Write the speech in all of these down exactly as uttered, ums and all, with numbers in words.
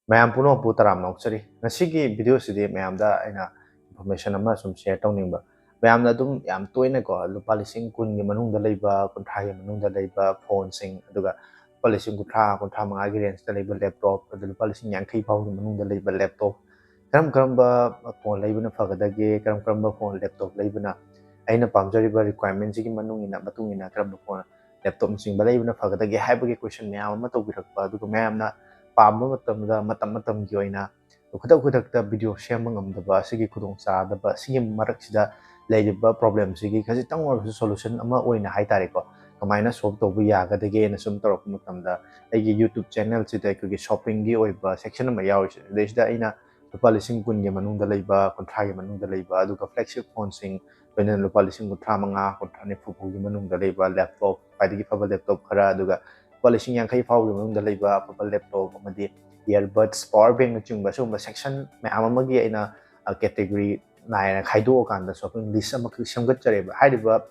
ꯃꯌꯥꯝ ꯄꯨꯝꯅꯃꯛꯄꯨ ꯇꯔꯥꯝꯅ ꯑꯣꯛꯆꯔꯤ꯫ ꯉꯁꯤꯒꯤ ꯚꯤꯗꯤꯑꯣꯁꯤꯗꯤ ꯃꯌꯥꯝꯗ ꯑꯩꯅ ꯏꯟꯐꯣꯔꯃꯦꯁꯟ ꯑꯃ ꯁꯨꯝ ꯁꯤꯌꯔ ꯇꯧꯅꯤꯡꯕ꯫ ꯃꯌꯥꯝꯅ ꯑꯗꯨꯝ ꯌꯥꯝ ꯇꯣꯏꯅꯀꯣ, ꯂꯨꯄꯥ ꯂꯤꯁꯤꯡ ꯀꯨꯟꯒꯤ ꯃꯅꯨꯡꯗ ꯂꯩꯕ, ꯀꯨꯟꯊ꯭ꯔꯥꯒꯤ ꯃꯅꯨꯡꯗ ꯂꯩꯕ ꯐꯣꯟꯁꯤꯡ, ꯑꯗꯨꯒ ꯂꯨꯄꯥ ꯂꯤꯁꯤꯡ ꯀꯨꯟꯊ꯭ꯔꯥ, ꯀꯨꯟꯊ꯭ꯔꯥ ꯃꯉꯥꯒꯤ ꯔꯦꯟꯖꯇ ꯂꯩꯕ ꯂꯦꯞꯇꯣꯞ, ꯑꯗꯨ ꯂꯨꯄꯥ ꯂꯤꯁꯤꯡ ꯌꯥꯡꯈꯩ ꯐꯥꯎꯒꯤ ꯃꯅꯨꯡꯗ ꯂꯩꯕ ꯂꯦꯞꯇꯣꯞ, ꯀꯔꯝ ꯀꯔꯝꯕ ꯐꯣꯟ ꯂꯩꯕꯅ ꯐꯒꯗꯒꯦ, ꯀꯔꯝ ꯀꯔꯝꯕ ꯐꯣꯟ ꯂꯦꯞꯇꯣꯞ ꯂꯩꯕꯅ ꯑꯩꯅ ꯄꯥꯝꯖꯔꯤꯕ ꯔꯤꯀ꯭ꯋꯥꯏꯔꯃꯦꯟꯁꯤꯒꯤ ꯃꯅꯨꯡ ꯏꯟꯅ, ꯃꯇꯨꯡ ꯏꯟꯅ ꯀꯔꯝꯕ ꯐꯣꯟ ꯂꯦꯞꯇꯣꯞꯅꯆꯤꯡꯕ ꯂꯩꯕꯅ ꯐꯒꯗꯒꯦ ꯍꯥꯏꯕꯒꯤ ꯀꯣꯏꯁꯟ ꯃꯌꯥꯝ ꯑꯃ ꯇꯧꯕꯤꯔꯛꯄ, ꯑꯗꯨꯒ ꯃꯌꯥꯝꯅ ꯄꯥꯝꯕ ꯃꯇꯝꯗ, ꯃꯇꯝ ꯃꯇꯝꯒꯤ ꯑꯣꯏꯅ ꯈꯨꯗꯛ ꯈꯨꯗꯛꯇ ꯚꯤꯗꯤꯑꯣ ꯁꯦꯝꯕ ꯉꯝꯗꯕ ꯑꯁꯤꯒꯤ ꯈꯨꯗꯣꯡꯆꯥꯗꯕ ꯑꯁꯤꯒꯤ ꯃꯔꯛꯁꯤꯗ ꯂꯩꯔꯤꯕ ꯄ꯭ꯔꯣꯕ꯭ꯂꯦꯝꯁꯤꯒꯤ ꯈꯖꯤꯛꯇꯪ ꯑꯣꯏꯔꯕꯁꯨ ꯁꯣꯂꯨꯁꯟ ꯑꯃ ꯑꯣꯏꯅ ꯍꯥꯏ ꯇꯥꯔꯦꯀꯣ, ꯀꯃꯥꯏꯅ ꯁꯣꯜꯕ ꯇꯧꯕ ꯌꯥꯒꯗꯒꯦꯅ ꯁꯨꯝ ꯇꯧꯔꯛꯄ ꯃꯇꯝꯗ, ꯑꯩꯒꯤ ꯌꯨꯇ꯭ꯌꯨꯕ ꯆꯦꯅꯦꯜꯁꯤꯗ ꯑꯩꯈꯣꯏꯒꯤ ꯁꯣꯞꯄꯤꯡꯒꯤ ꯑꯣꯏꯕ ꯁꯦꯛꯁꯟ ꯑꯃ ꯌꯥꯎꯔꯤꯁꯦ, ꯁꯤꯗꯩꯁꯤꯗ ꯑꯩꯅ ꯂꯨꯄꯥ ꯂꯤꯁꯤꯡ ꯀꯨꯟꯒꯤ ꯃꯅꯨꯡꯗ ꯂꯩꯕ, ꯀꯨꯟꯊ꯭ꯔꯥꯒꯤ ꯃꯅꯨꯡꯗ ꯂꯩꯕ, ꯑꯗꯨꯒ ꯐ꯭ꯂꯦꯒꯁꯤꯞ ꯐꯣꯟꯁꯤꯡ, ꯂꯣꯏꯅꯅ ꯂꯨꯄꯥ ꯂꯤꯁꯤꯡ ꯀꯨꯟꯊ꯭ꯔꯥ ꯃꯉꯥ, ꯀꯨꯟꯊ꯭ꯔꯥ ꯅꯤꯐꯨ ꯐꯥꯎꯒꯤ ꯃꯅꯨꯡꯗ ꯂꯩꯕ ꯂꯦꯞꯇꯣꯞ, ꯈ꯭ꯋꯥꯏꯗꯒꯤ ꯐꯕ ꯂꯦꯞꯇꯣꯞ ꯈꯔ, ꯑꯗꯨꯒ ꯂꯨꯄꯥ ꯂꯤꯁꯤꯡ ꯌꯥꯡꯈꯩ ꯐꯥꯎꯒꯤ ꯃꯅꯨꯡꯗ ꯂꯩꯕ ꯑꯐꯕ ꯂꯦꯞꯇꯣꯞ ꯑꯃꯗꯤ ꯏꯌꯥꯔꯕꯠꯁ, ꯄꯋꯥꯔ ꯕꯦꯡꯅꯆꯤꯡꯕ ꯁꯤꯒꯨꯝꯕ ꯁꯦꯛꯁꯟ ꯃꯌꯥꯝ ꯑꯃꯒꯤ ꯑꯩꯅ, ꯑ, ꯀꯦꯇꯦꯒꯣꯔꯤ ꯅꯥꯏꯅ ꯈꯥꯏꯗꯣꯛꯑꯀꯥꯟꯗ ꯁꯣꯞꯄꯤꯡ ꯂꯤꯁ ꯑꯃꯈꯛ ꯁꯦꯝꯒꯠꯆꯔꯦꯕ꯫ ꯍꯥꯏꯔꯤꯕ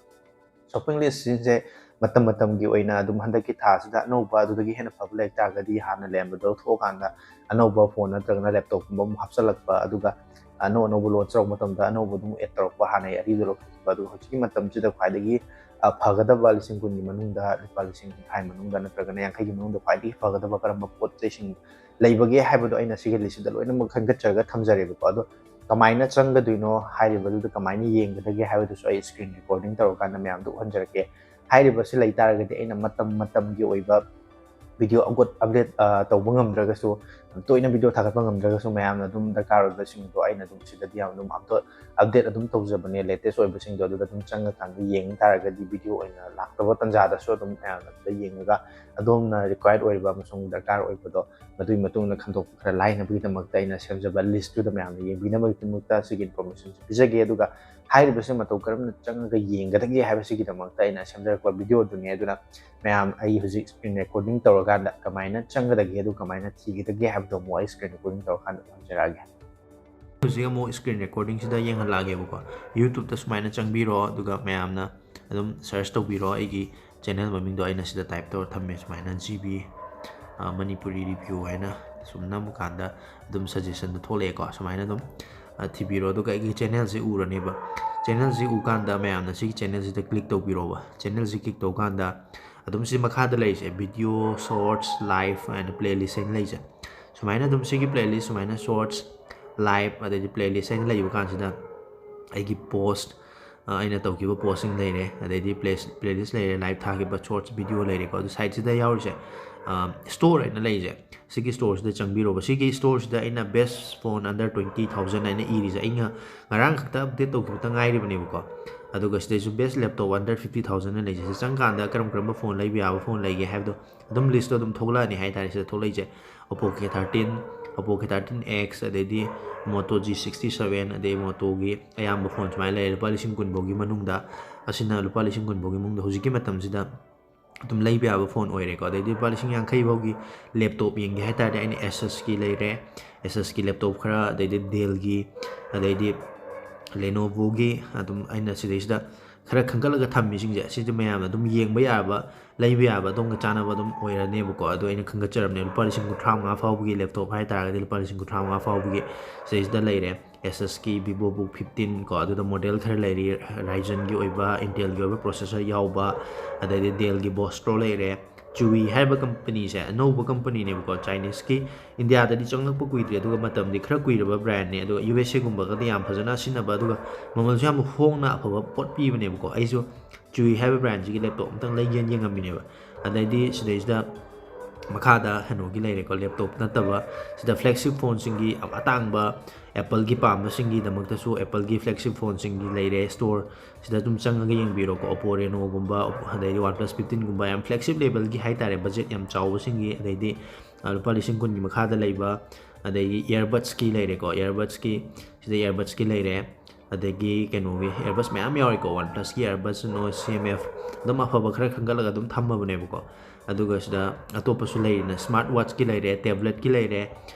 ꯁꯣꯞꯄꯤꯡ ꯂꯤꯁꯁꯤꯡꯁꯦ ꯃꯇꯝ ꯃꯇꯝꯒꯤ ꯑꯣꯏꯅ ꯑꯗꯨꯝ ꯍꯟꯗꯛꯀꯤ ꯊꯥꯁꯤꯗ ꯑꯅꯧꯕ, ꯑꯗꯨꯗꯒꯤ ꯍꯦꯟꯅ ꯐꯕ ꯂꯩ ꯇꯥꯔꯒꯗꯤ ꯍꯥꯟꯅ ꯂꯩꯔꯝꯕꯗꯣ ꯂꯧꯊꯣꯛꯑꯀꯥꯟꯗ ꯑꯅꯧꯕ ꯐꯣꯟ ꯅꯠꯇ꯭ꯔꯒꯅ ꯂꯦꯞꯇꯣꯞꯀꯨꯝꯕ ꯑꯃꯨꯛ ꯍꯥꯞꯆꯤꯜꯂꯛꯄ, ꯑꯗꯨꯒ ꯑꯅꯧ ꯑꯅꯧꯕ ꯂꯣꯟꯆ ꯇꯧꯔꯛꯄ ꯃꯇꯝꯗ ꯑꯅꯧꯕ ꯑꯗꯨꯝ ꯑꯦꯗ ꯇꯧꯔꯛꯄ, ꯍꯥꯟꯅꯩ ꯑꯔꯤꯕꯗꯣ ꯂꯧꯊꯣꯛꯈꯤꯕ꯫ ꯑꯗꯨꯒ ꯍꯧꯖꯤꯛꯀꯤ ꯃꯇꯝꯁꯤꯗ ꯈ꯭ꯋꯥꯏꯗꯒꯤ, ꯑ, ꯐꯒꯗꯕ, ꯂꯤꯁꯤꯡ ꯀꯨꯟꯒꯤ ꯃꯅꯨꯡꯗ, ꯂꯨꯄꯥ ꯂꯤꯁꯤꯡ ꯀꯨꯟꯊ꯭ꯔꯥꯒꯤ ꯃꯅꯨꯡꯗ ꯅꯠꯇ꯭ꯔꯒꯅ ꯌꯥꯡꯈꯩꯒꯤ ꯃꯅꯨꯡꯗ ꯈ꯭ꯋꯥꯏꯗꯒꯤ ꯐꯒꯗꯕ ꯀꯔꯝꯕ ꯄꯣꯠ ꯆꯩꯁꯤꯡ ꯂꯩꯕꯒꯦ ꯍꯥꯏꯕꯗꯣ ꯑꯩꯅ ꯁꯤꯒꯤ ꯂꯤꯁꯁꯤꯗ ꯂꯣꯏꯅꯃꯛ ꯈꯟꯒꯠꯆꯔꯒ ꯊꯝꯖꯔꯦꯕꯀꯣ꯫ ꯑꯗꯣ ꯀꯃꯥꯏꯅ ꯆꯪꯒꯗꯣꯏꯅꯣ, ꯍꯥꯏꯔꯤꯕꯗꯨꯗ ꯀꯃꯥꯏꯅ ꯌꯦꯡꯒꯗꯒꯦ ꯍꯥꯏꯕꯗꯨꯁꯨ ꯑꯩ ꯁ꯭ꯀ꯭ꯔꯤꯟ ꯔꯦꯀꯣꯔꯗꯤꯡ ꯇꯧꯔꯀꯥꯟꯗ ꯃꯌꯥꯝꯗ ꯎꯍꯟꯖꯔꯛꯀꯦ꯫ ꯍꯥꯏꯔꯤꯕꯁꯤ ꯂꯩ ꯇꯥꯔꯒꯗꯤ ꯑꯩꯅ ꯃꯇꯝ ꯃꯇꯝꯒꯤ ꯑꯣꯏꯕ ꯚꯤꯗꯤꯑꯣ ꯑꯞꯂꯣꯗ, ꯑꯞꯗꯦꯠ, ꯑ, ꯇꯧꯕ ꯉꯝꯗ꯭ꯔꯒꯁꯨ, ꯇꯣꯏꯅ ꯚꯤꯗꯤꯑꯣ ꯊꯥꯒꯠꯄ ꯉꯝꯗ꯭ꯔꯒꯁꯨ, ꯃꯌꯥꯝꯅ ꯑꯗꯨꯝ ꯗꯔꯀꯥꯔ ꯑꯣꯏꯕꯁꯤꯡꯗꯣ ꯑꯩꯅ ꯑꯗꯨꯝ ꯁꯤꯗꯗꯤ ꯌꯥꯝ ꯑꯗꯨꯝ ꯑꯞꯗꯦꯠ, ꯑꯞꯗꯦꯠ ꯑꯗꯨꯝ ꯇꯧꯖꯕꯅꯦ꯫ ꯂꯦꯇꯦꯁ ꯑꯣꯏꯕꯁꯤꯡꯗꯣ ꯑꯗꯨꯗ ꯑꯗꯨꯝ ꯆꯪꯉꯀꯥꯟꯗ ꯌꯦꯡ ꯇꯥꯔꯒꯗꯤ, ꯚꯤꯗꯤꯑꯣ ꯑꯣꯏꯅ ꯂꯥꯛꯇꯕ ꯇꯥꯟꯖꯥꯗꯁꯨ ꯑꯗꯨꯝ ꯃꯌꯥꯝꯅ ꯑꯗꯨꯗ ꯌꯦꯡꯉꯒ ꯑꯗꯣꯝꯅ ꯔꯤꯀ꯭ꯋꯥꯌꯔꯗ ꯑꯣꯏꯔꯤꯕ ꯑꯃꯁꯨꯡ ꯗꯔꯀꯥꯔ ꯑꯣꯏꯕꯗꯣ ꯃꯗꯨꯒꯤ ꯃꯇꯨꯡ ꯏꯟꯅ ꯈꯟꯗꯣꯛꯄ ꯈꯔ ꯂꯥꯏꯅꯕꯒꯤꯗꯃꯛꯇ ꯑꯩꯅ ꯁꯦꯝꯖꯕ ꯂꯤꯁꯇꯨꯗ ꯃꯌꯥꯝꯅ ꯌꯦꯡꯕꯤꯅꯕꯒꯤꯗꯃꯛꯇ ꯁꯤꯒꯤ ꯏꯟꯐꯣꯔꯃꯦꯁꯟꯁꯦ ꯄꯤꯖꯒꯦ꯫ ꯑꯗꯨꯒ ꯍꯥꯏꯔꯤꯕꯁꯦ ꯃꯇꯧ ꯀꯔꯝꯅ ꯆꯪꯉꯒ ꯌꯦꯡꯒꯗꯒꯦ ꯍꯥꯏꯕꯁꯤꯒꯤꯗꯃꯛꯇ ꯑꯩꯅ ꯁꯦꯝꯖꯔꯛꯄ ꯚꯤꯗꯤꯑꯣꯗꯨꯅꯤ꯫ ꯑꯗꯨꯅ ꯃꯌꯥꯝ, ꯑꯩ ꯍꯧꯖꯤꯛ ꯁ꯭ꯀ꯭ꯔꯤꯟ ꯔꯦꯀꯣꯔꯗꯤꯡ ꯇꯧꯔꯀꯥꯟꯗ ꯀꯃꯥꯏꯅ ꯆꯪꯒꯗꯒꯦ, ꯑꯗꯨ ꯀꯃꯥꯏꯅ ꯊꯤꯒꯗꯒꯦ ꯍꯥꯏꯕꯗꯣ ꯑꯃꯨꯛ ꯑꯩ ꯁ꯭ꯀ꯭ꯔꯤꯟ ꯔꯦꯀꯣꯔꯗꯤꯡ ꯇꯧꯔꯀꯥꯟꯗ ꯎꯍꯟꯖꯔꯛꯑꯒꯦ꯫ ꯍꯧꯖꯤꯛ ꯑꯃꯨꯛ ꯁ꯭ꯀ꯭ꯔꯤꯟ ꯔꯦꯀꯣꯔꯗꯤꯡꯁꯤꯗ ꯌꯦꯡꯍꯜꯂꯛꯑꯒꯦꯕꯀꯣ꯫ ꯌꯨꯇ꯭ꯌꯨꯕꯇ ꯁꯨꯃꯥꯏꯅ ꯆꯪꯕꯤꯔꯣ, ꯑꯗꯨꯒ ꯃꯌꯥꯝꯅ ꯑꯗꯨꯝ ꯁꯔꯆ ꯇꯧꯕꯤꯔꯣ꯫ ꯑꯩꯒꯤ ꯆꯦꯅꯦꯜ ꯃꯃꯤꯡꯗꯣ ꯑꯩꯅ ꯁꯤꯗ ꯇꯥꯏꯞ ꯇꯧꯔ ꯊꯝꯃꯦ, ꯁꯨꯃꯥꯏꯅ ꯖꯤ ꯕꯤ, ꯑ, ꯃꯅꯤꯄꯨꯔꯤ ꯔꯤꯚ꯭ꯌꯨ ꯍꯥꯏꯅ ꯁꯨꯝ ꯅꯝꯃꯀꯥꯟꯗ ꯑꯗꯨꯝ ꯁꯖꯦꯁꯟꯗꯣ ꯊꯣꯛꯂꯛꯑꯦꯀꯣ꯫ ꯁꯨꯃꯥꯏꯅ ꯑꯗꯨꯝ ꯊꯤꯕꯤꯔꯣ꯫ ꯑꯗꯨꯒ ꯑꯩꯒꯤ ꯆꯦꯅꯦꯜꯁꯤ ꯎꯔꯅꯦꯕ꯫ ꯆꯦꯅꯦꯜꯁꯤ ꯎꯀꯥꯟꯗ ꯃꯌꯥꯝꯅ ꯁꯤꯒꯤ ꯆꯦꯅꯦꯜꯁꯤꯗ ꯀ꯭ꯂꯤꯛ ꯇꯧꯕꯤꯔꯣꯕ꯫ ꯆꯦꯅꯦꯜꯁꯤ ꯀ꯭ꯂꯤꯛ ꯇꯧꯀꯥꯟꯗ ꯑꯗꯨꯝ ꯁꯤ ꯃꯈꯥꯗ ꯂꯩꯔꯤꯁꯦ video, shorts, live and playlist ꯍꯥꯏꯅ ꯂꯩꯁꯦ꯫ ꯁꯨꯃꯥꯏꯅ ꯑꯗꯨꯝ ꯁꯤꯒꯤ playlist, ꯁꯨꯃꯥꯏꯅ shorts, live ꯑꯗꯩꯗꯤ playlist ꯍꯥꯏꯅ ꯂꯩꯕ ꯀꯥꯟꯁꯤꯗ ꯑꯩꯒꯤ ꯄꯣꯁ, ꯑꯩꯅ ꯇꯧꯈꯤꯕ ꯄꯣꯁꯁꯤꯡ ꯂꯩꯔꯦ, ꯑꯗꯩꯗꯤ ꯄ꯭ꯂꯦ playlist ꯂꯩꯔꯦ, ꯂꯥꯏꯚ ꯊꯥꯈꯤꯕ shorts video ꯂꯩꯔꯦꯀꯣ꯫ ꯑꯗꯨ ꯁꯥꯏꯠꯁꯤꯗ ꯌꯥꯎꯔꯤꯁꯦ store ꯍꯥꯏꯅ ꯂꯩꯁꯦ꯫ ꯁꯤꯒꯤ storeꯁꯤꯗ ꯆꯪꯕꯤꯔꯣꯕ꯫ ꯁꯤꯒꯤ storeꯁꯤꯗ ꯑꯩꯅ best phone under twenty thousand ꯍꯥꯏꯅ ꯏꯔꯤꯁꯦ ꯑꯩꯅ ꯉꯔꯥꯡ ꯈꯛꯇ update ꯇꯧꯈꯤꯕꯇ ꯉꯥꯏꯔꯤꯕꯅꯦꯕꯀꯣ꯫ ꯑꯗꯨꯒ ꯁꯤꯗꯩꯁꯨ best laptop under fifty thousand ꯍꯥꯏꯅ ꯂꯩꯁꯦ꯫ ꯁꯤ ꯆꯪꯀꯥꯟꯗ ꯀꯔꯝ ꯀꯔꯝꯕ ꯐꯣꯟ ꯂꯩꯕ ꯌꯥꯕ ꯐꯣꯟ ꯂꯩꯒꯦ ꯍꯥꯏꯕꯗꯣ ꯑꯗꯨꯝ listꯇꯣ ꯑꯗꯨꯝ ꯊꯣꯛꯂꯛꯑꯅꯤ ꯍꯥꯏꯇꯥꯔꯦ꯫ ꯁꯤꯗ ꯊꯣꯛꯂꯛꯏꯁꯦ Oppo K thirteen, Oppo K thirteen X, ꯑꯗꯩꯗꯤ Moto G sixty seven, ꯑꯗꯩ Motoꯒꯤ ꯑꯌꯥꯝꯕ ꯐꯣꯟ ꯁꯨꯃꯥꯏꯅ ꯂꯩꯔꯦ꯫ ꯂꯨꯄꯥ ꯂꯤꯁꯤꯡ ꯀꯨꯟ ꯐꯥꯎꯒꯤ ꯃꯅꯨꯡꯗ, ꯑꯁꯤꯅ ꯂꯨꯄꯥ ꯂꯤꯁꯤꯡ ꯀꯨꯟ ꯐꯥꯎꯒꯤ ꯃꯅꯨꯡꯗ ꯍꯧꯖꯤꯛꯀꯤ ꯃꯇꯝꯁꯤꯗ ꯑꯗꯨꯝ ꯂꯩꯕ ꯌꯥꯕ ꯐꯣꯟ ꯑꯣꯏꯔꯦꯀꯣ꯫ ꯑꯗꯩꯗꯤ ꯂꯨꯄꯥ ꯂꯤꯁꯤꯡ ꯌꯥꯡꯈꯩ ꯐꯥꯎꯒꯤ laptop ꯌꯦꯡꯒꯦ ꯍꯥꯏꯇꯥꯔꯗꯤ ꯑꯩꯅ Asusꯀꯤ ꯂꯩꯔꯦ, Asusꯀꯤ laptop ꯈꯔ, ꯑꯗꯩꯗꯤ Dellꯒꯤ, ꯑꯗꯩꯗꯤ Lenovoꯒꯤ, ꯑꯗꯨꯝ ꯑꯩꯅ ꯁꯤꯗꯩꯁꯤꯗ ꯈꯔ ꯈꯟꯒꯠꯂꯒ ꯊꯝꯃꯤꯁꯤꯡꯁꯦ ꯁꯤꯗꯤ ꯃꯌꯥꯝꯅ ꯑꯗꯨꯝ ꯌꯦꯡꯕ ꯌꯥꯕ, ꯂꯩꯕ ꯌꯥꯕ, ꯑꯗꯣꯝꯒ ꯆꯥꯟꯅꯕ ꯑꯗꯨꯝ ꯑꯣꯏꯔꯅꯦꯕꯀꯣ꯫ ꯑꯗꯣ ꯑꯩꯅ ꯈꯟꯒꯠꯆꯔꯕꯅꯦ, ꯂꯨꯄꯥ ꯂꯤꯁꯤꯡ ꯀꯨꯟꯊ꯭ꯔꯥ ꯃꯉꯥ ꯐꯥꯎꯕꯒꯤ laptop ꯍꯥꯏꯇꯥꯔꯒꯗꯤ ꯂꯨꯄꯥ ꯂꯤꯁꯤꯡ ꯀꯨꯟꯊ꯭ꯔꯥ ꯃꯉꯥ ꯐꯥꯎꯕꯒꯤ ꯁꯤꯗꯩꯁꯤꯗ ꯂꯩꯔꯦ꯫ Asusꯀꯤ VivoBook fifteen ꯀꯣ, ꯑꯗꯨꯗ model ꯈꯔ ꯂꯩꯔꯤ, Ryzenꯒꯤ ꯑꯣꯏꯕ, Intelꯒꯤ ꯑꯣꯏꯕ processor ꯌꯥꯎꯕ, ꯑꯗꯩꯗꯤ Dellꯒꯤ Bostro ꯂꯩꯔꯦ꯫ Chuwi ꯍꯥꯏꯔꯤꯕ companyꯁꯦ ꯑꯅꯧꯕ companyꯅꯦꯕꯀꯣ, Chineseꯀꯤ꯫ ꯏꯟꯗꯤꯌꯥꯗꯗꯤ ꯆꯪꯂꯛꯄ ꯀꯨꯏꯗ꯭ꯔꯤ, ꯑꯗꯨꯒ ꯃꯇꯝꯗꯤ ꯈꯔ ꯀꯨꯏꯔꯕ brandꯅꯦ, ꯑꯗꯨꯒ USAꯒꯨꯝꯕꯒꯗꯤ ꯌꯥꯝ ꯐꯖꯅ ꯁꯤꯖꯤꯟꯅꯕ, ꯑꯗꯨꯒ ꯃꯃꯜꯁꯨ ꯌꯥꯝ ꯍꯣꯡꯅ ꯑꯐꯕ ꯄꯣꯠ ꯄꯤꯕꯅꯦꯕꯀꯣ꯫ ꯑꯩꯁꯨ Chuwi ꯍꯥꯏꯕ brandꯁꯤꯒꯤ laptop ꯑꯝꯇꯪ ꯂꯩꯒꯦꯅ ꯌꯦꯡꯉꯝꯃꯤꯅꯦꯕ꯫ ꯑꯗꯩꯗꯤ ꯁꯤꯗꯩꯁꯤꯗ ꯃꯈꯥꯗ ꯀꯩꯅꯣꯒꯤ ꯂꯩꯔꯦꯀꯣ, laptop ꯅꯠꯇꯕ ꯁꯤꯗ flagship phoneꯁꯤꯡꯒꯤ ꯌꯥꯝ ꯑꯇꯥꯡꯕ, Appleꯒꯤ ꯄꯥꯝꯕꯁꯤꯡꯒꯤꯗꯃꯛꯇꯁꯨ Appleꯒꯤ flagship phoneꯁꯤꯡꯒꯤ ꯂꯩꯔꯦ store꯫ ꯁꯤꯗ ꯑꯗꯨꯝ ꯆꯪꯉꯒ ꯌꯦꯡꯕꯤꯔꯣꯀꯣ, Oppo Renoꯒꯨꯝꯕ, ꯑꯗꯩꯗꯤ OnePlus fifteenꯒꯨꯝꯕ, ꯌꯥꯝ flagship levelꯒꯤ ꯍꯥꯏꯇꯥꯔꯦ, budget ꯌꯥꯝ ꯆꯥꯎꯕꯁꯤꯡꯒꯤ, ꯑꯗꯩꯗꯤ ꯑ, ꯂꯨꯄꯥ ꯂꯤꯁꯤꯡ ꯀꯨꯟꯒꯤ ꯃꯈꯥꯗ ꯂꯩꯕ, ꯑꯗꯒꯤ earbudsꯀꯤ ꯂꯩꯔꯦꯀꯣ, earbudsꯀꯤ, ꯁꯤꯗ earbudsꯀꯤ ꯂꯩꯔꯦ, ꯑꯗꯒꯤ ꯀꯩꯅꯣꯒꯤ earbuds ꯃꯌꯥꯝ ꯌꯥꯎꯔꯤꯀꯣ, OnePlusꯀꯤ earbuds, Noise, CMF, ꯑꯗꯨꯝ ꯑꯐꯕ ꯈꯔ ꯈꯟꯒꯠꯂꯒ ꯑꯗꯨꯝ ꯊꯝꯃꯕꯅꯦꯕꯀꯣ꯫ ꯑꯗꯨꯒ ꯁꯤꯗ ꯑꯇꯣꯞꯄꯁꯨ ꯂꯩꯔꯤꯅ, smart watchꯀꯤ ꯂꯩꯔꯦ, tabletꯀꯤ ꯂꯩꯔꯦ,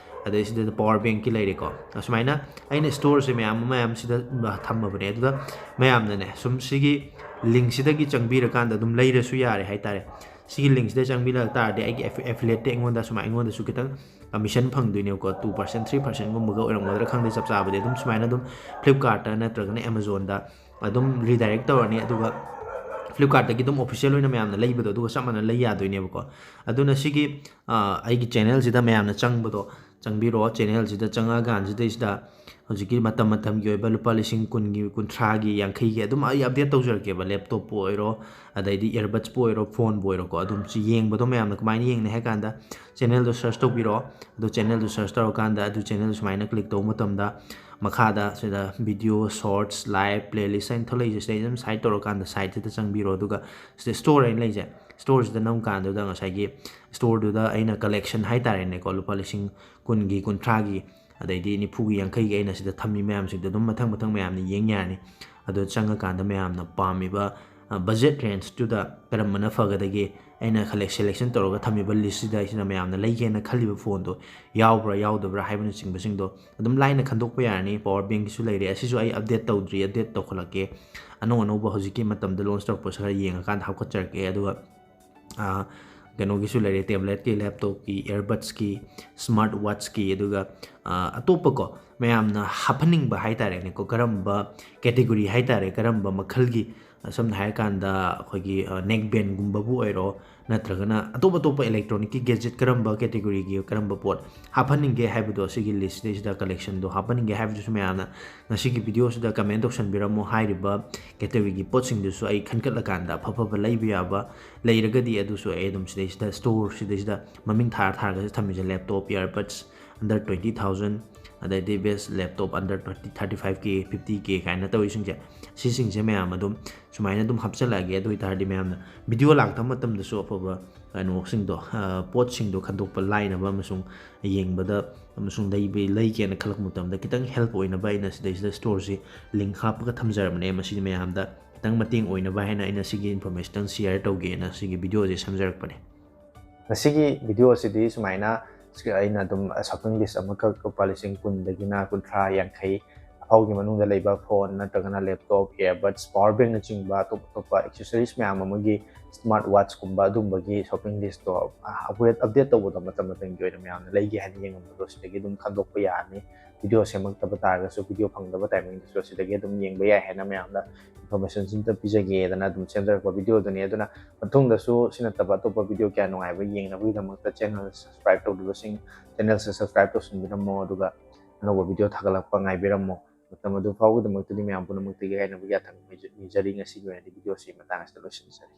ꯑꯗꯩ ꯁꯤꯗ power bankꯀꯤ ꯂꯩꯔꯦꯀꯣ꯫ ꯑꯁꯨꯃꯥꯏꯅ ꯑꯩꯅ storeꯁꯦ ꯃꯌꯥꯝ ꯑꯃ ꯃꯌꯥꯝ ꯁꯤꯗ ꯊꯝꯃꯕꯅꯦ꯫ ꯑꯗꯨꯗ ꯃꯌꯥꯝꯅꯅꯦ ꯁꯨꯝ ꯁꯤꯒꯤ linkꯁꯤꯗꯒꯤ ꯆꯪꯕꯤꯔꯀꯥꯟꯗ ꯑꯗꯨꯝ ꯂꯩꯔꯁꯨ ꯌꯥꯔꯦ ꯍꯥꯏꯇꯥꯔꯦ꯫ ꯁꯤꯒꯤ ꯂꯤꯡꯁꯤꯗ ꯆꯪꯕꯤꯔꯛ ꯇꯥꯔꯗꯤ ꯑꯩꯒꯤ affiliate ꯑꯩꯉꯣꯟꯗ ꯁꯨꯃꯥꯏꯅ ꯑꯩꯉꯣꯟꯗꯁꯨ ꯈꯤꯇꯪ ꯀꯃꯤꯁꯟ ꯐꯪꯗꯣꯏꯅꯦꯕꯀꯣ, two percent three percentꯒꯨꯝꯕꯒ ꯑꯣꯏꯔꯝꯒꯗ꯭ꯔꯥ ꯈꯪꯗꯦ, ꯆꯞ ꯆꯥꯕꯗꯤ꯫ ꯑꯗꯨꯝ ꯁꯨꯃꯥꯏꯅ ꯑꯗꯨꯝ Flipkartꯇ ꯅꯠꯇ꯭ꯔꯒꯅ Amazonꯗ ꯑꯗꯨꯝ redirect ꯇꯧꯔꯅꯤ꯫ ꯑꯗꯨꯒ Flipkartꯇꯒꯤ ꯑꯗꯨꯝ official ꯑꯣꯏꯅ ꯃꯌꯥꯝꯅ ꯂꯩꯕꯗꯣ ꯑꯗꯨꯒ ꯆꯞ ꯃꯥꯟꯅꯅ ꯂꯩ ꯌꯥꯗꯣꯏꯅꯦꯕꯀꯣ꯫ ꯑꯗꯨꯅ ꯁꯤꯒꯤ ꯑꯩꯒꯤ channelꯁꯤꯗ ꯃꯌꯥꯝꯅ ꯆꯪꯕꯗꯣ ꯆꯪꯕꯤꯔꯣ꯫ Channelꯁꯤꯗ ꯆꯪꯉꯛꯑꯀꯥꯟꯁꯤꯗꯩꯁꯤꯗ ꯍꯧꯖꯤꯛꯀꯤ ꯃꯇꯝ ꯃꯇꯝꯒꯤ ꯑꯣꯏꯕ ꯂꯨꯄꯥ ꯂꯤꯁꯤꯡ ꯀꯨꯟꯒꯤ, ꯀꯨꯟꯊ꯭ꯔꯥꯒꯤ, ꯌꯥꯡꯈꯩꯒꯤ ꯑꯗꯨꯝ ꯑꯩ update ꯇꯧꯖꯔꯛꯀꯦꯕ꯫ Laptopꯄꯨ ꯑꯣꯏꯔꯣ, ꯑꯗꯩꯗꯤ earbudsꯄꯨ ꯑꯣꯏꯔꯣ, phoneꯕꯨ ꯑꯣꯏꯔꯣꯀꯣ, ꯑꯗꯨꯝ ꯁꯤ ꯌꯦꯡꯕꯗꯣ ꯃꯌꯥꯝꯅ ꯀꯃꯥꯏꯅ ꯌꯦꯡꯅꯤ ꯍꯥꯏ ꯀꯥꯟꯗ, channelꯗꯣ search ꯇꯧꯕꯤꯔꯣ꯫ ꯑꯗꯨ channelꯗꯣ search ꯇꯧꯔꯀꯥꯟꯗ ꯑꯗꯨ channel ꯁꯨꯃꯥꯏꯅ click ꯇꯧꯕ ꯃꯇꯝꯗ ꯃꯈꯥꯗ ꯁꯤꯗ video, shorts, live, playlist ꯍꯥꯏꯅ ꯊꯣꯛꯂꯛꯏꯁꯦ, ꯁꯤꯗꯩ ꯑꯗꯨꯝ side ꯇꯧꯔꯀꯥꯟꯗ sideꯁꯤꯗ ꯆꯪꯕꯤꯔꯣ꯫ ꯑꯗꯨꯒ ꯁꯤꯗ store ꯍꯥꯏꯅ ꯂꯩꯁꯦ, storeꯁꯤꯗ ꯅꯝ ꯀꯥꯟꯗꯨꯗ ꯉꯁꯥꯏꯒꯤ storeꯗꯨꯗ ꯑꯩꯅ collection ꯍꯥꯏꯇꯥꯔꯦꯅꯦꯀꯣ, ꯂꯨꯄꯥ ꯂꯤꯁꯤꯡ ꯀꯨꯟꯒꯤ, ꯀꯨꯟꯊ꯭ꯔꯥꯒꯤ, ꯑꯗꯩꯗꯤ ꯅꯤꯐꯨꯒꯤ, ꯌꯥꯡꯈꯩꯒꯤ ꯑꯩꯅ ꯁꯤꯗ ꯊꯝꯃꯤ ꯃꯌꯥꯝꯁꯤꯡꯗꯣ ꯑꯗꯨꯝ ꯃꯊꯪ ꯃꯊꯪ ꯃꯌꯥꯝꯅ ꯌꯦꯡ ꯌꯥꯔꯅꯤ꯫ ꯑꯗꯣ ꯆꯪꯉꯀꯥꯟꯗ ꯃꯌꯥꯝꯅ ꯄꯥꯝꯃꯤꯕ budget rangeꯇꯨꯗ ꯀꯔꯝꯕꯅ ꯐꯒꯗꯒꯦ, ꯑꯩꯅ selection ꯇꯧꯔꯒ ꯊꯝꯃꯤꯕ listꯁꯤꯗ ꯑꯩꯁꯤꯅ ꯃꯌꯥꯝꯅ ꯂꯩꯒꯦꯅ ꯈꯜꯂꯤꯕ phoneꯗꯣ ꯌꯥꯎꯕ꯭ꯔꯥ ꯌꯥꯎꯗꯕ꯭ꯔꯥ ꯍꯥꯏꯕꯅꯆꯤꯡꯕꯁꯤꯡꯗꯣ ꯑꯗꯨꯝ ꯂꯥꯏꯅ ꯈꯟꯗꯣꯛꯄ ꯌꯥꯔꯅꯤ꯫ Power bankꯀꯤꯁꯨ ꯂꯩꯔꯦ, ꯑꯁꯤꯁꯨ ꯑꯩ update ꯇꯧꯗ꯭ꯔꯤ, update ꯇꯧꯈꯠꯂꯛꯀꯦ꯫ ꯑꯅꯧ ꯑꯅꯧꯕ ꯍꯧꯖꯤꯛꯀꯤ ꯃꯇꯝꯗ launch ꯇꯧꯔꯛꯄꯁꯨ ꯈꯔ ꯌꯦꯡꯉꯀꯥꯟꯗ ꯍꯥꯞꯀꯠꯆꯔꯛꯀꯦ꯫ ꯑꯗꯨꯒ ꯀꯩꯅꯣꯒꯤꯁꯨ ꯂꯩꯔꯦ, tabletꯀꯤ, laptopꯀꯤ, earbudsꯀꯤ, smart watchꯀꯤ, ꯑꯗꯨꯒ ꯑꯇꯣꯞꯄꯀꯣ ꯃꯌꯥꯝꯅ ꯍꯥꯞꯍꯟꯅꯤꯡꯕ ꯍꯥꯏꯇꯥꯔꯦꯅꯦꯀꯣ, ꯀꯔꯝꯕ category ꯍꯥꯏꯇꯥꯔꯦ, ꯀꯔꯝꯕ ꯃꯈꯜꯒꯤ, ꯁꯝꯅ ꯍꯥꯏꯔꯀꯥꯟꯗ ꯑꯩꯈꯣꯏꯒꯤ neck bandꯒꯨꯝꯕꯕꯨ ꯑꯣꯏꯔꯣ, ꯅꯠꯇ꯭ꯔꯒꯅ ꯑꯇꯣꯞ ꯑꯇꯣꯞꯄ electronicꯀꯤ gadget ꯀꯔꯝꯕ categoryꯒꯤ ꯀꯔꯝꯕ ꯄꯣꯠ ꯍꯥꯞꯍꯟꯅꯤꯡꯒꯦ ꯍꯥꯏꯕꯗꯣ, ꯑꯁꯤꯒꯤ listꯁꯤꯗꯩꯁꯤꯗ collectionꯗꯣ ꯍꯥꯞꯍꯟꯅꯤꯡꯒꯦ ꯍꯥꯏꯕꯗꯨꯁꯨ ꯃꯌꯥꯝꯅ ꯉꯁꯤꯒꯤ videoꯁꯤꯗ comment ꯇꯧꯁꯟꯕꯤꯔꯝꯃꯣ꯫ ꯍꯥꯏꯔꯤꯕ categoryꯒꯤ ꯄꯣꯠꯁꯤꯡꯗꯨꯁꯨ ꯑꯩ ꯈꯟꯒꯠꯂꯀꯥꯟꯗ ꯑꯐ ꯑꯐꯕ ꯂꯩꯕ ꯌꯥꯕ ꯂꯩꯔꯒꯗꯤ ꯑꯗꯨꯁꯨ ꯑꯩ ꯑꯗꯨꯝ ꯁꯤꯗꯩꯁꯤꯗ, storeꯁꯤꯗꯩꯁꯤꯗ ꯃꯃꯤꯡ ꯊꯥꯔ ꯊꯥꯔꯒꯁꯨ ꯊꯝꯃꯤꯁꯦ, laptop, earbuds under twenty thousand, ꯑꯗꯩꯗꯤ best laptop under thirty, thirty five K, fifty K ꯀꯥꯏꯅ ꯇꯧꯔꯤꯁꯤꯡꯁꯦ, ꯁꯤꯁꯤꯡꯁꯦ ꯃꯌꯥꯝ ꯑꯗꯨꯝ ꯁꯨꯃꯥꯏꯅ ꯑꯗꯨꯝ ꯍꯥꯞꯆꯤꯜꯂꯛꯑꯒꯦ꯫ ꯑꯗꯨ ꯑꯣꯏꯇꯥꯔꯗꯤ ꯃꯌꯥꯝꯅ video ꯂꯥꯛꯇꯕ ꯃꯇꯝꯗꯁꯨ ꯑꯐꯕ ꯀꯩꯅꯣꯁꯤꯡꯗꯣ, ꯄꯣꯠꯁꯤꯡꯗꯣ ꯈꯟꯗꯣꯛꯄ ꯂꯥꯏꯅꯕ ꯑꯃꯁꯨꯡ ꯌꯦꯡꯕꯗ ꯑꯃꯁꯨꯡ ꯂꯩꯕ, ꯂꯩꯒꯦꯅ ꯈꯜꯂꯛꯄ ꯃꯇꯝꯗ ꯈꯤꯇꯪ help ꯑꯣꯏꯅꯕ ꯑꯩꯅ ꯁꯤꯗꯩꯁꯤꯗ storeꯁꯤ link ꯍꯥꯞꯄꯒ ꯊꯝꯖꯔꯕꯅꯦ꯫ ꯃꯁꯤꯗꯤ ꯃꯌꯥꯝꯗ ꯈꯤꯇꯪ ꯃꯇꯦꯡ ꯑꯣꯏꯅꯕ ꯍꯥꯏꯅ ꯑꯩꯅ ꯁꯤꯒꯤ informationꯇꯪ share ꯇꯧꯒꯦꯅ ꯁꯤꯒꯤ videoꯁꯦ ꯁꯦꯝꯖꯔꯛꯄꯅꯦ꯫ ꯉꯁꯤꯒꯤ videoꯁꯤꯗꯤ ꯁꯨꯃꯥꯏꯅ ꯑꯩꯅ ꯑꯗꯨꯝ shopping list ꯑꯃꯈꯛ ꯂꯨꯄꯥ ꯂꯤꯁꯤꯡ ꯀꯨꯟꯗꯒꯤꯅ ꯀꯨꯟꯊ꯭ꯔꯥ, ꯌꯥꯡꯈꯩ, ꯐꯥꯎꯒꯤ ꯃꯅꯨꯡꯗ ꯂꯩꯕ phone ꯅꯠꯇ꯭ꯔꯒꯅ laptop, earbuds, power bankꯅꯆꯤꯡꯕ ꯑꯇꯣꯞ ꯑꯇꯣꯞꯄ accessories ꯃꯌꯥꯝ ꯑꯃꯒꯤ smart watchꯀꯨꯝꯕ ꯑꯗꯨꯝꯕꯒꯤ shopping listꯇꯣ upgrade, update ꯇꯧꯕꯗꯣ ꯃꯇꯝ ꯃꯇꯝꯒꯤ ꯑꯣꯏꯅ ꯃꯌꯥꯝꯅ ꯂꯩꯒꯦ ꯍꯥꯏꯅ ꯌꯦꯡꯉꯝꯕꯗꯣ ꯁꯤꯗꯒꯤ ꯑꯗꯨꯝ ꯈꯟꯗꯣꯛꯄ ꯌꯥꯔꯅꯤ꯫ Video ꯁꯦꯝꯃꯛꯇꯕ ꯇꯥꯔꯒꯁꯨ, video ꯐꯪꯗꯕ timingꯗꯁꯨ ꯑꯁꯤꯗꯒꯤ ꯑꯗꯨꯝ ꯌꯦꯡꯕ ꯌꯥꯏ ꯍꯥꯏꯅ ꯃꯌꯥꯝꯗ informationꯁꯤ ꯑꯝꯇ ꯄꯤꯖꯒꯦꯗꯅ ꯑꯗꯨꯝ ꯁꯦꯝꯖꯔꯛꯄ videoꯗꯨꯅꯤ꯫ ꯑꯗꯨꯅ ꯃꯇꯨꯡꯗꯁꯨ ꯁꯤ ꯅꯠꯇꯕ ꯑꯇꯣꯞꯄ video ꯀꯌꯥ ꯅꯨꯡꯉꯥꯏꯕ ꯌꯦꯡꯅꯕꯒꯤꯗꯃꯛꯇ channel subscribe ꯇꯧꯗꯕꯁꯤꯡ channelꯁꯦ subscribe ꯇꯧꯁꯤꯟꯕꯤꯔꯝꯃꯣ, ꯑꯗꯨꯒ ꯑꯅꯧꯕ video ꯊꯥꯒꯠꯂꯛꯄ ꯉꯥꯏꯕꯤꯔꯝꯃꯣ꯫ ꯃꯇꯝ ꯑꯗꯨ ꯐꯥꯎꯕꯒꯤꯗꯃꯛꯇꯗꯤ ꯃꯌꯥꯝ ꯄꯨꯝꯅꯃꯛꯇꯒꯤ ꯀꯥꯏꯅꯕ ꯌꯥꯊꯪ ꯅꯤꯖꯔꯤ꯫ ꯉꯁꯤꯒꯤ ꯑꯣꯏꯅꯗꯤ videoꯁꯤ ꯃꯇꯥꯡ ꯑꯁꯤꯗ ꯂꯣꯏꯁꯤꯟꯖꯔꯤ꯫